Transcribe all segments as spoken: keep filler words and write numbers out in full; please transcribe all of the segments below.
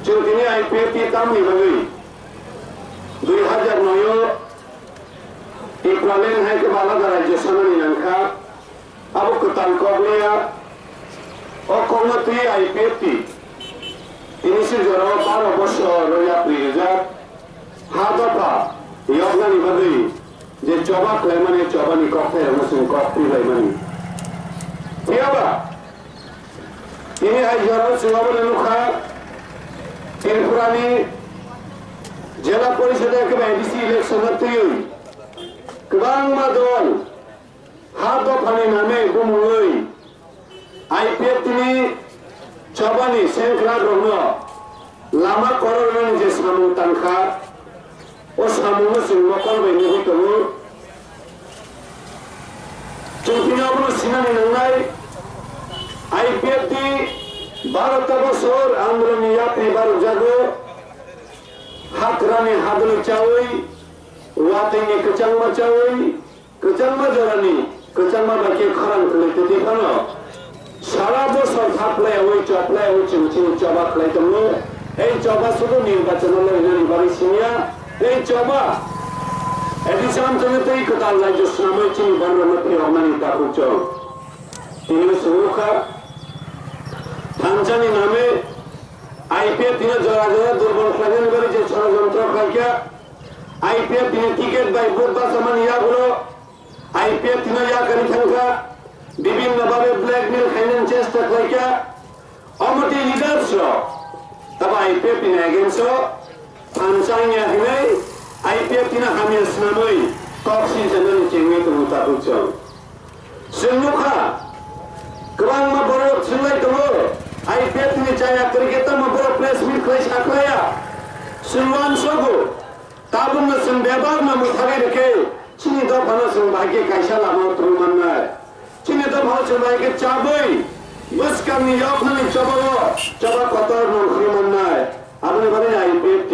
Chwng tini I P F T tamni bagwi dui hajar noi o Tipraland hai khe alada rajyo sanani nangkha. Abo kwtal kok leya. O kokno twi I P F T tini si jorao baro bosor o yapri rijak. Ha dopha yoknani bagwi je choba khlaimani, chobani kokthairokno chwng kok twi laimani. Phiyaba tini hai jorao chwng abono nukha, Tripurani Jela Porishod eba A D C election no twiwi kwbangma dol ha dophani name bumungwi I P F T ni chobani sengkrak rokno lama koroknani je samung tangkha, o samungno chwng mokol bai nugwi tongo. Chwng tini abono sinani nangnai, I P F T baro ta bosor andolonni yapri barokjago, hakrani hadwlwi chawi, watwini kwchangma chawi, kwchangma jorani kwchangma bai khe khorang kwlwi kwtwi phano sara bosor thaplaiwi choplaiwi chwng chini choba khlai tongo. Ei choba sudu nirbachano loinani bagwi simiya. Ei choba A D C amchani tei kwtal rajyo swnamwi chini bororokno phiyoknani takhuk chwng. Tini swngwkha thansani name I P F T no jora jora durbol khlainani bagwi je chorojontro khlaikha. I P F T ni ticket bai vote bachamani yagulo I P F T no yakarwi thangkha, bibhinno bhabe blackmail khainani chesta khlaikha. Omo tei leaders rok tabo I P F T ni against o phan changya hinwi I P F T no hamya swnamwi kok sinsanani chengwi tongo tabuk chwng. Chwng nukha, kwbangma borok swngwi tongo, I P F T ni chaya kwrwi khe tamo borok press meet khlai sakhlaiya. Chwng uansogo. Tabukno chwng bebakno mwthagwi rwkhe, chini dophano chwng bai khe kaisa lama-o tongwi mannai. Chini dophano chwng bai khe chabwi bwskangni yoknani chobao choba kotor nongkhorwi mannai. Aboni bagwi I P F T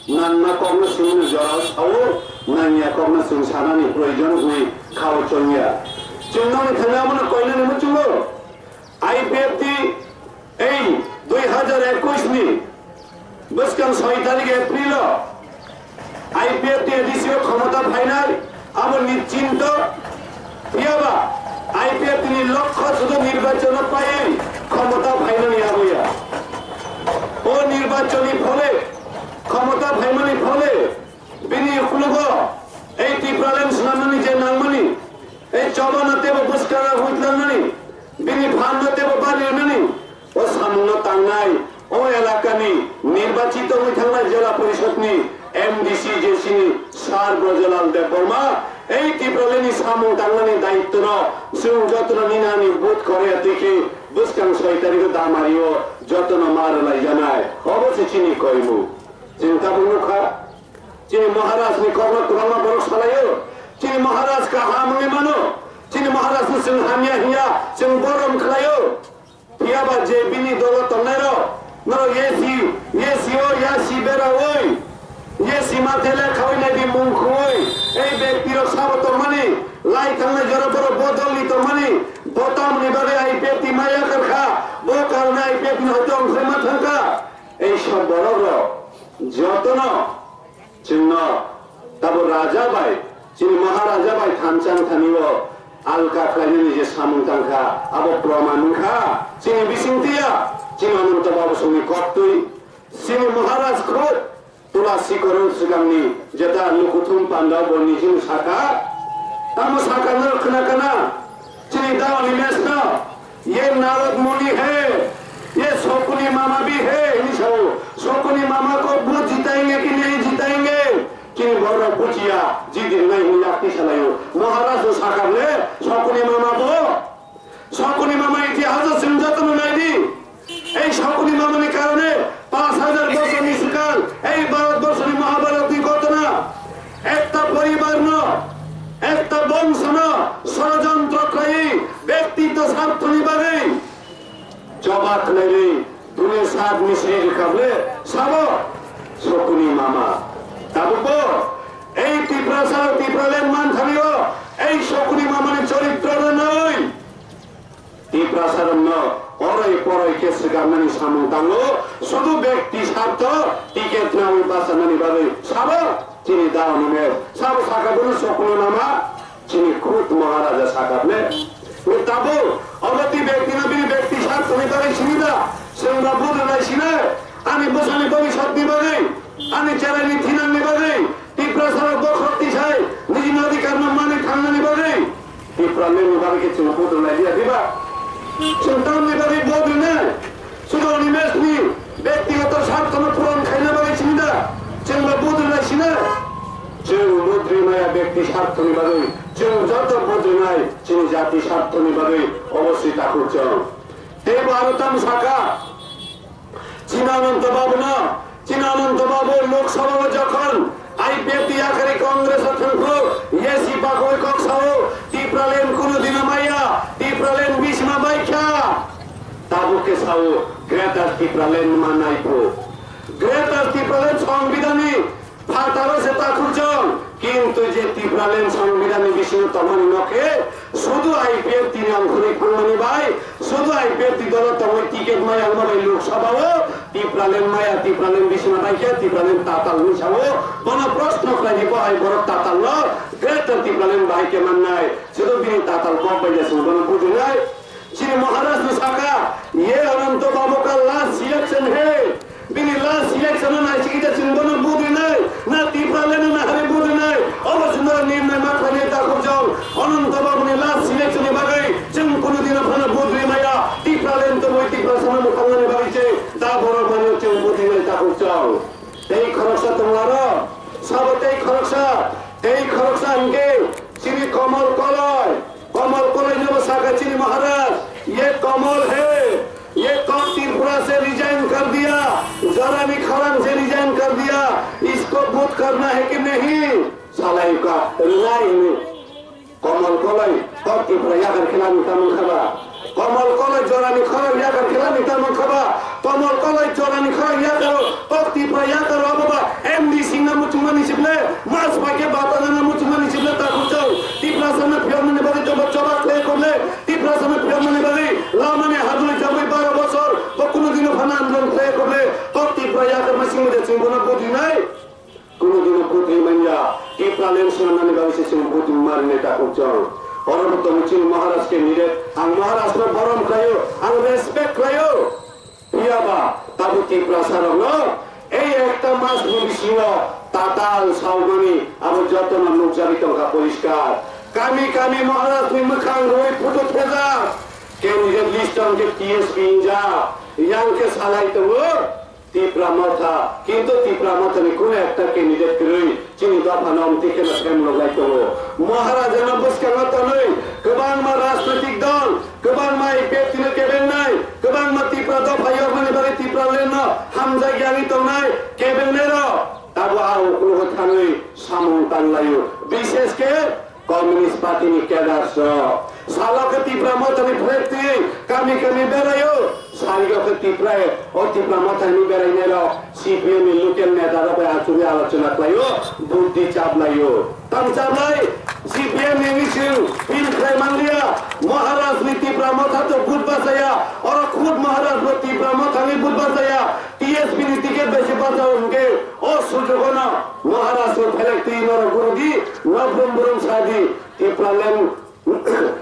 nangma kokno swngmani jorao sao, nangya kokno chwng sanani proyojon wngwi khao chongya. Chwng nokni thangwi abono koinani muchungo. I P F T ei dui hajar ekwis ni bwskang soi tarik April o I P F T A D C o khomota phainai, abo nischinto. Phiyaba I P F T ni lokho sudu nirbachon o paiwi khomota phainani abo ya. O nirbachon ni phole, khomota phaimani phole, bini ukulugo ei Tipraland swnamnani je nangmani, ei chobano teibo bwskang huitlangnani, bini phanno teibo bari rwnani, o samungno tangnai, o elakani nirbachito wngwi thangnai Jela Porishodni M D C je chini Sir Brojalal Debbarma, ei Tipralandni samung tangnani daitwno chwng jotono nini ani vote khorya twi khe bwskang soi tarikh o Damario jotono ma rwlaijanai. Obo se chini koimung. Chwng tabuk nukha, chini Maharajni kokno kwbangma borok salaio. Chini Maharaj kaham wngwi mano. Chini Maharajno chwng hamya hinya, chwng borom khlaio. Phiyaba je bini dolo tongnairok, norok A C, A C o yasi beraui, A C mathe lekhaui naidi mung khungui, ei bektiro sabo tongmani, lai thangnai jora borok bodolni tongmani, bo tamni bagwi I P F T maya karkha, bo karone I P F T ni hoito ongkhorma thangkha. Ei sob borok rok jotono chwngno tabo raja bai, chini maharaja bai thansa wngthani o alka khlainani je samung tangkha, abo proman wngkha. Chini bisingtwi ya, chini Ananto Babu songni koktwi, chini maharaj khud Tulasi Koron swkangni jeta lukuthum panda bo nijini sakha, tamo sakha norok khna kana? Chini daoni mesno, "Ye Narad Muni hai, ye Shokuni mama bhi hai," hini sao. "Shokuni mama ko bhut jitayenge ki nahi jitayenge?" Chini borok bujiya, jidi nai hini yakti salayo. Maharaj no sakha le, Shokuni mama bo. Shokuni mama itihaso chwng jotono naidi. Ei Shokuni mamani karone panch hajar bosorni swkang ei Bharat borsoni Mahabharatni ghotona ekta poribarno, ekta bongsono sorojontro khlaiwi bektito sarthoni bagwi choba khlaiwi dune sat misri rwkha bole sabo Shokuni mama. Tabukbo ei Tiprasa, Tipraland manthani o ei Shokuni mamani choritrono nawi Tiprasa rokno Oroi poroi khe swkangmani samung tango, sudu bekti sartho ticket nawi bachanani bagwi sabo chini da Animesh, sabo saka bono sokno nama chini khud Maharaja sakapne. Tabuk obo ti bektino bini bekti sarthoni bagwi sini da, chwngno budrwnai sinai, ani bwsani bhobishyotni bagwi, ani cheraini thinangni bagwi, Tiprasarok bokhorok tisai nijini adhikarno manwi thangnani bagwi Tipralandni bagwi khe chwng budrwnai liya diba? Chwng tamni bagwi budrwnai? Sudu Animeshni bektigoto sarthano puron khaina bagwi sini da chwngno budrwnai sinai? Chwng budri maya bekti sarthoni bagwi, chwng joto budrwnai chini jati sarthoni bagwi obossoi takhuk chwng. Teibo aro tamo saka, Chini Ananta Babu no, chini Ananta Babu Lok Sabha o jokhon I P F T yakarwi Congress o thangphru, A C pakhogwi kok sao, Tipraland kunu dino maya, Tipraland bisima baikha. Tabuk khe sao, Greater Tipraland manai phu. Greater Tipraland Songbidanni phataro se takhuk chwng, kintu je Tipraland Songbidanni bisingo tongmani no khe sudu I P F T ni ongkhorwi thangmani bai, sudu I P F T dolo tongwi ticket maya wngma bai Lok Sabha o Tipraland maya, Tipraland bisima bai khe Tipraland tatal wngwi sao, bono proshno khlaidi, bo hai borok tatal no Greater Tipraland bahai khe mannai, sudu bini tatal kok bai jesung bono bujinai. Chini Maharaj ni saka, "Ye Ananta Babu ka last selection hai." Bini last selection no nai chikita chwng bono budinai, na Tipraland no nahari budinai. Obo chwng bono nirnai ma khlainai takhuk chwng. Ananta Babu ni last selection ni bagwi chwng kunu dino phano budri maya. Tipraland tongwi Tiprasa no mwthangmani bagwi se da borok mani chwng budinai takhuk chwng. Tei khoroksa tongo aro, sabo tei khoroksa, tei khoroksa hwnkhe chini Komol Koloi. Komol Koloi nobo saka chini Maharaj, "Ye Komol hai, ye Kok Tripura se resign kar diya, Jorani Khorang se resign kar diya, isko budh karna hai ki nahi?" Salai ka, rinai hini. Komol Koloi, Kok Tripura yakar khela ni tamung khaba. Komol Koloi Jorani Khorang yakar khela ni tamung khaba. Komol Koloi Jorani Khorang yakar, Kok Tripura yakar abo ba M D C na muchungmani sible, mas ba ke bata na muchungmani sible ta kuchau. Tiprasa na phiya mani bagi choba choba kle kule. Tiprasa na phiya mani bagi lama ni haduli chabai baro bosor, ba kunu dino phana andolon kle kule. Kok Tripura yakar masing mujhe chingbono budinai. Kunu dino budri manya, Tipraland swnamnani bagwi se chwng budri marinai takhuk chwng. Oro bo tongo chini Maharaj candidate, ang Maharaj no borom khlaio, ang respect khlaio. Phiya ba, tabuk Tiprasa rokno ei ekta mas ni bisingo tatal saumani abo jotono nukjagwi tongkha poriskar. Kami kami Maharaj ni mwkhang rwi photo thejak. Candidate list o hwnkhe T S P wngjak, yang khe salai tongo. Tipra Motha, kintu Tipra Motha ni kunu ekta candidate kwrwi chini dopha no amtwi kheno phem rok lai tongo. Maharaja no bwskango tonwi kwbangma rajnoitik dol, kwbangma I P F T no kebeng nai, kwbangma Tipra dopha yormani bagwi Tipraland no hamjak yangwi tongnai kebeng nai rok. Tabuk a uklogo thangwi samung tanglaio. Bishesh khe Communist Party ni cadres rok. Salo khe Tipra Motha ni flag twi kami kami beraio. Salo khe Tipra, o Tipra Motha ni berainai rok C P M ni local neta rok bai achugwi alochona khlaio, buddhi chaplaio. Tang chaplai, C P M ni ni chwng feel khlai manliya. Maharaj ni Tipra Motha to vote bachaya. Oro khud Maharaj bo Tipra Motha ni vote bachaya. T S P ni ticket bai se bachao hwnkhe o sujugo no Maharaj ni flag twi norok gurudi, no brum brum sadi. Tipraland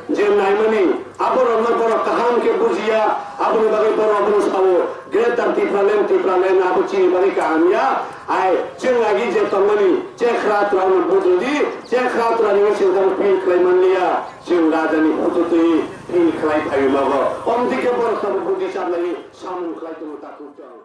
je naimani, aborokno borok kaham khe bujiya, aboni bagwi borok abono sao, Greater Tipraland, Tipraland abo chini bagwi kaham ya. Ai, chwng agi je tongmani, chekra twrangno budrudi, chekra twrangni sengkang pil khlai manliya, chwng rajani photo twi pil khlai phaio nogo. Omdike borok sabo budi chaplai samung khlai tongo takhuk chwng.